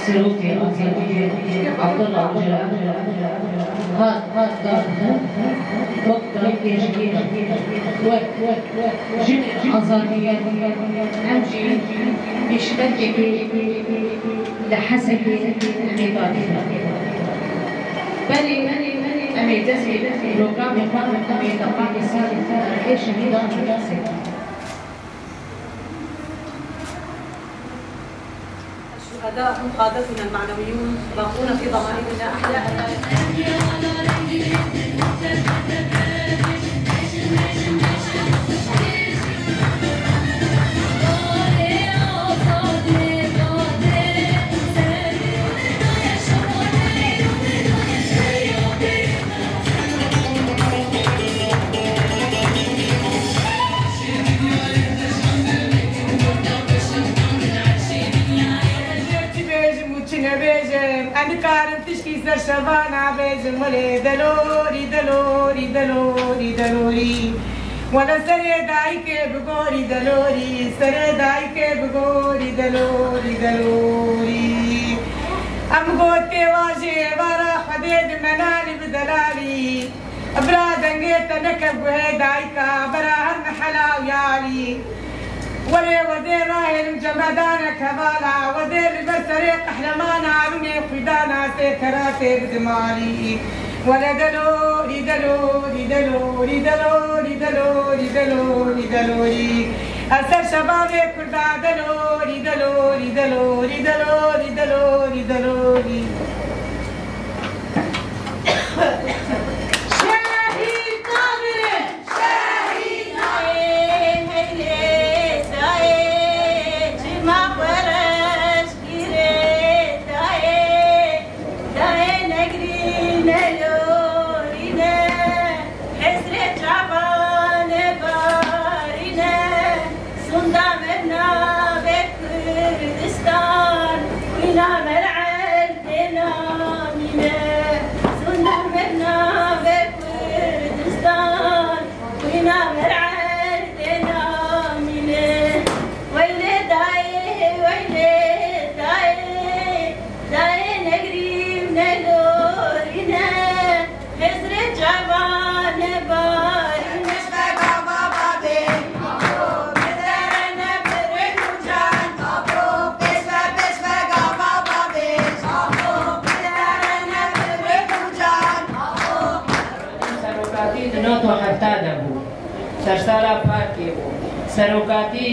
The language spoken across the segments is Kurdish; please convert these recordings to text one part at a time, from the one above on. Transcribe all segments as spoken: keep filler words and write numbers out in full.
Serokê Azadiyê Abdullah Ocalan hat, hat, hat, wek dayikê jin, wek, wek, wek jin azadiyê, em jî pêşverekê li Hesekê em ê dadînin. Belê, em ê dest pê bikin, programê xwe em ê teqînê ser erdê şehîdan li Hesekê. الشهداء هم قادتنا المعنويون، باقون في ضمائرنا أحياء لا يموتون. Çi bêjim û çi nebêjim, ez nikarim tişkî ser şevana bêjim, welê delorî, delorî, delorî, delorî. Wele serê dayikê bi gorî delorî, serê dayikê bi gorî delorî, delorî. Em got tê wajê êvara Xwedê di menalî bi delalî. Bira dengê te neke guhê dayika, bera her mehela û yarî. Welê wezê rahêlim cemedanek hevala, wezê li ber serê qehlemana rûnê xwîdana sê keratê bi dimalî. Wele delorî, delorî, delorî, delorî, delorî, delorî, delorî. Ez ser şebabê Kurda delorî, delorî, delorî, delorî, delorî, delorî. Şehîd namirin! Şehîd namirin! Heylê dayê, çima xwe reş girê dayê, dayê negrî nelorîne, hezrê çavan nebarîne, sunda me navê Kurdistan, wîna me li erdê namîne, sunda me navê Kurdistan, wîna me li erdê namîne. Weylê dayê, weylê dayê, dayê negrî û nelorîne, hezrê çavan nebarîne. Pêşve gava bavê, Serokatî di nod û hefta de bû. Sersala parkê bû. Serokatî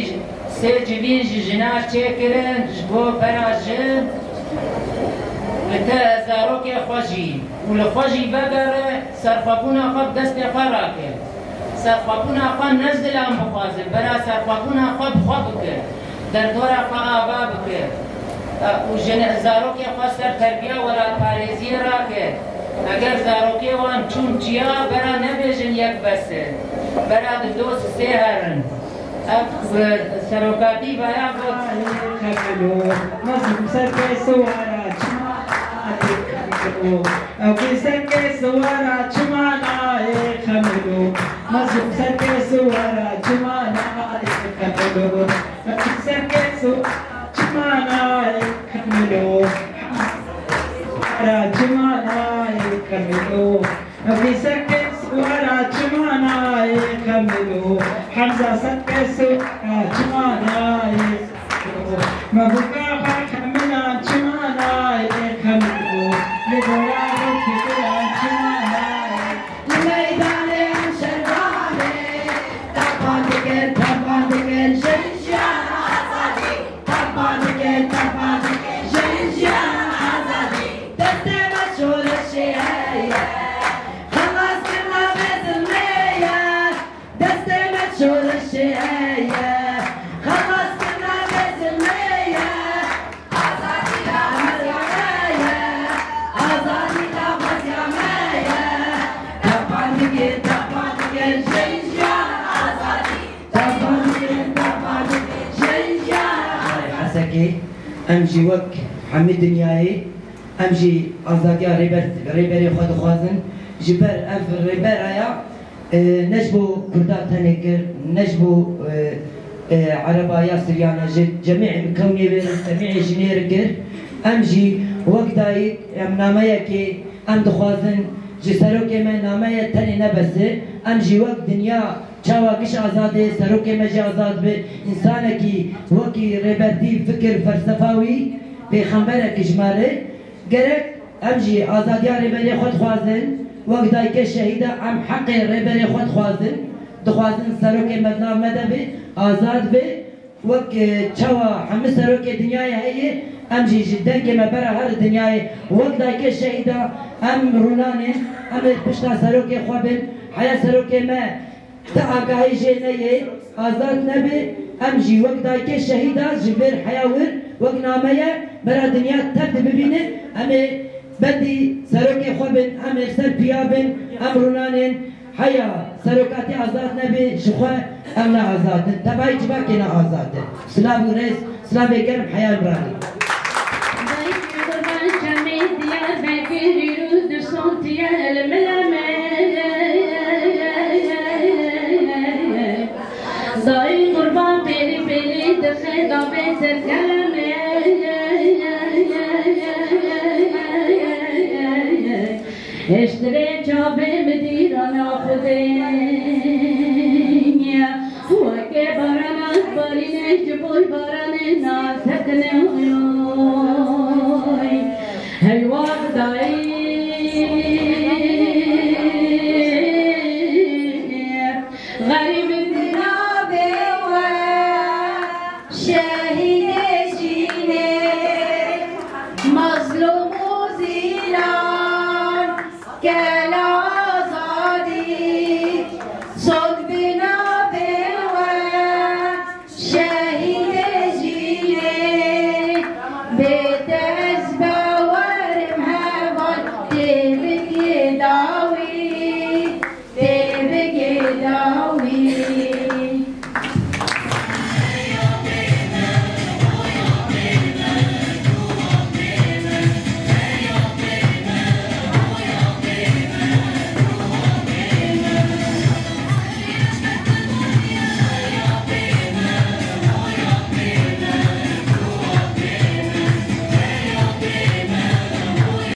sê civîn ji jina çêkirin ji bo bera jin li te zarokê xwe jî û li xwe jî vegere serxwebûna xwe bi destê xwe rake. Serxwebûna xwe ne zilam bixwaze, bera serxwebûna xwe bi xwe bike, derdora xwe ava bike û jin zarokê xwe ser terbiya welatparêziyê rake. Eger zarokê wan çûn çiya, bera nebêjin yek bes e, bera di do sisê herin. Ev, e, serokatî vaya got. Xemilo, mezin ser pê siwara çima nayê Xemilo? Ew kê ser pê siwara çima nayê Xemilo? Mezin ser pê siwara çima nayê Xemilo? Ew kê ser pê siwara çima nayê Xemilo? Siwara çima nayê Xemilo? Ew ê ser pê siwara çima nayê Xemilo? Hemza ser pê siwara çima nayê Xemilo? Mevuka xwe Xemilan çima nayê Xemilo? Li gora xwe Xemilan çima nayê? Li meydanê em şervanê tepan dikin, tepan dikin, jin jiyan azadî. Tepan dikin, tepan dikin, jin jiyan azadî. Destê me şoreşê heye, xelaskirina vê zilmê ye. Destê me şoreşê heye, xelaskirina vê zilmê ye. Azadî daxwaziya me ye, azadî daxwaziya me ye. Tepan dikin, tepan dikin, jin jiyan azadî. Hesekê, em jî wek hemî dinyayê, em jî azadiya rêber, rêberê xwe dixwazin. Ji ber ev rêbera ya, e, ne ji bo Kurda tenê kir, ne ji bo, e, e, Ereba ya Siryana, ji cemî kewnê wê re, cemî jinê re kir. Em jî wek dayik, em nameyekê, em dixwazin ji serokê me nameye tenê nebese, em jî wek dinya çawa giş azad e, serokê me jî azad be, însanekî wekî Rêber dî fikir, felsefa wî, pêxemberek ji me re. Gerek em jî azadiya Rêberê xwe dixwazin, wek dayikê şehîda em heqê Rêberê xwe dixwazin, dixwazin serokê me di nav me de be, azad be. Wek, e, çawa hemû serokê dinyayê heye, em jî ji dengê me bera her dinyayê, wek dayikê şehîda, em rûnanên, em ê pişta serokê xwe bin, heya serokê me ti agahî jê neyê, azad nebe, em jî wek dayikê şehîda ji vêr heya wir, wek nameye bera dinya tev dibibînin, em ê bendî serokê xwe bin, em ê ser piya bin, em rûnanên, heya serokatî azad nebe, ji xwe em ne azad in. Tevayî civakê ne azad in. Silav û rêz, silavê germ heya Îmranî. Dayik qurban çemê Diyarbekir û dirsotiye li mileme. Dayik qurban pêlî pêlî dixe davê ser keleme. Eştirê çavê min dîrana Xwedê. Weke barana barîne ji boy baranê nasekine oy. Heywa dayî. Xerîb di navê we şehîdê cînê, mazlûm û zîlan, kela azadî, sod bi navê we şehîdê cînê, bê